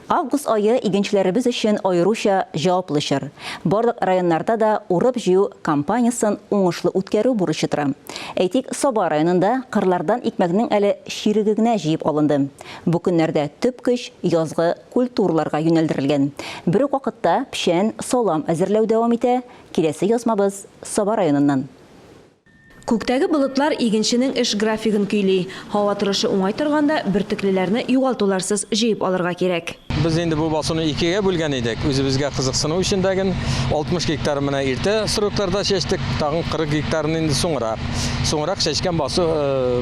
Август ае игенчеләребез өчен аеруча җаваплы чор. Барлык районнарда да урып-җыю кампаниясен уңышлы үткәрү бурычы тора. Әйтик, Саба районында кырлардан икмәкнең әле чиреге генә җыеп алынды. Бу көннәрдә төп көч язгы культураларга юнәлдерелгән. Бер үк вакытта печән, салам әзерләү дәвам итә. Киләсе язмабыз Саба районыннан. Күктәге болытлар игенченең эш графигын көйли. Һава торышы уңай торганда, бөртеклеләрне югалтуларсыз җыеп алырга кирәк. Без инде бу басуны икегә бүлгән идек. Үзебезгә кызыксыну өчен дәген 60 гектар менә иртә срокларда чәчтек, тагын 40 гектарын инде соңрак. Соңрак чәчкән басу,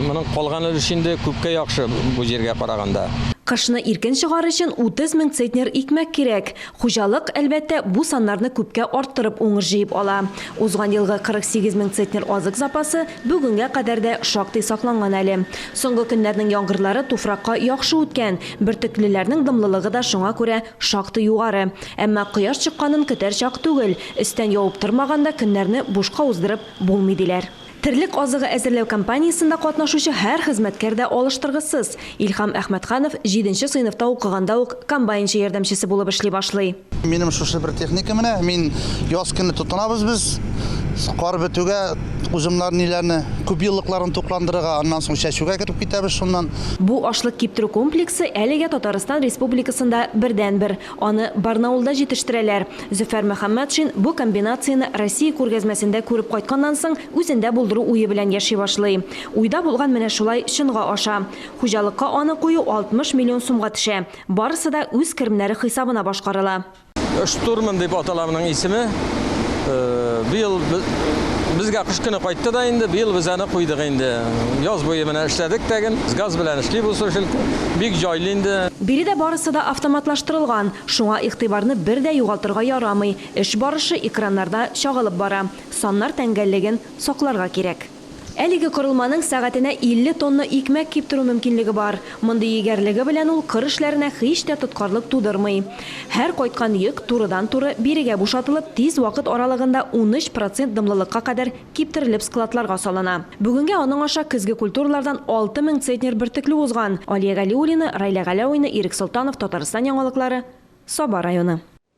моның калган өлеше инде күпкә яхшы бу җиргә караганда. Кышны иркен чыгар өчен 30 мең центнер икмәк кирәк. Хуҗалык, әлбәттә, бу саннарны күпкә арттырып уңыш җыеп ала. Узган елгы 48 мең центнер азык запасы бүгенгә кадәр дә шактый сакланган әле. Соңгы көннәрнең яңгырлары туфракка яхшы үткән, бөртеклеләрнең дымлылыгы да шуңа күрә шактый югары. Әмма кояш чыкканын көтәр чак түгел, өстән явып тормаганда көннәрне бушка уздырып булмый, диләр. Терлек азыгы әзерләү кампаниясендә катнашучы һәр хезмәткәр дә алыштыргысыз. Илһам Әхмәтханов җиденче сыйныфта укыганда ук комбайнчы ярдәмчесе булып эшли башлый. Минем шушы бер техника менә, мин яз көне тотынабыз без, кар бетүгә уҗымнар ниләрне, күпьеллыкларын тукландырырга, аннан соң чәчүгә кереп китәбез шуннан. Бу ашлык киптерү комплексы әлегә Татарстан Республикасында бердәнбер. Аны Барнаулда җитештерәләр. Зөфәр Мөхәммәтшин бу комбинацияне Россия күргәзмәсендә күреп кайтканнан соң, үзендә булдыру уе белән яши башлый. Уйда булган менә шулай чынга аша. Хуҗалыкка аны кую 60 миллион сумга төшә. Барысы да үз керемнәре хисабына башкарыла. Штурман дип атала моның исеме. Быел безгә кыш көне кайтты да инде, быел без аны куйдык инде. Яз буе менә эшләдек тәген, газ белән эшли бу сушилка. Бик җайлы инде. Биредә барысы да автоматлаштырылган, шуңа игътибарны бер дә югалтырга ярамый. Эш барышы экраннарда чагылып бара. Саннар тәңгәллеген сакларга кирәк. Әлеге корылманың сәгатенә 50 тонна икмәк киптерү мөмкинлеге бар. Мондый егәрлеге белән ул кыр эшләренә һич тә тоткарлык тудырмый. Һәр кайткан йөк турыдан-туры бирегә бушатылып, тиз вакыт аралыгында 13 процент дымлылыкка кадәр киптерелеп складларга салына. Бүгенгә аның аша көзге культуралардан 6000 центнер бөртекле узган. Алия Галиуллина, Райлә Галәвина, Ирек Солтанов, Татарстан яңалыклары, Саба районы.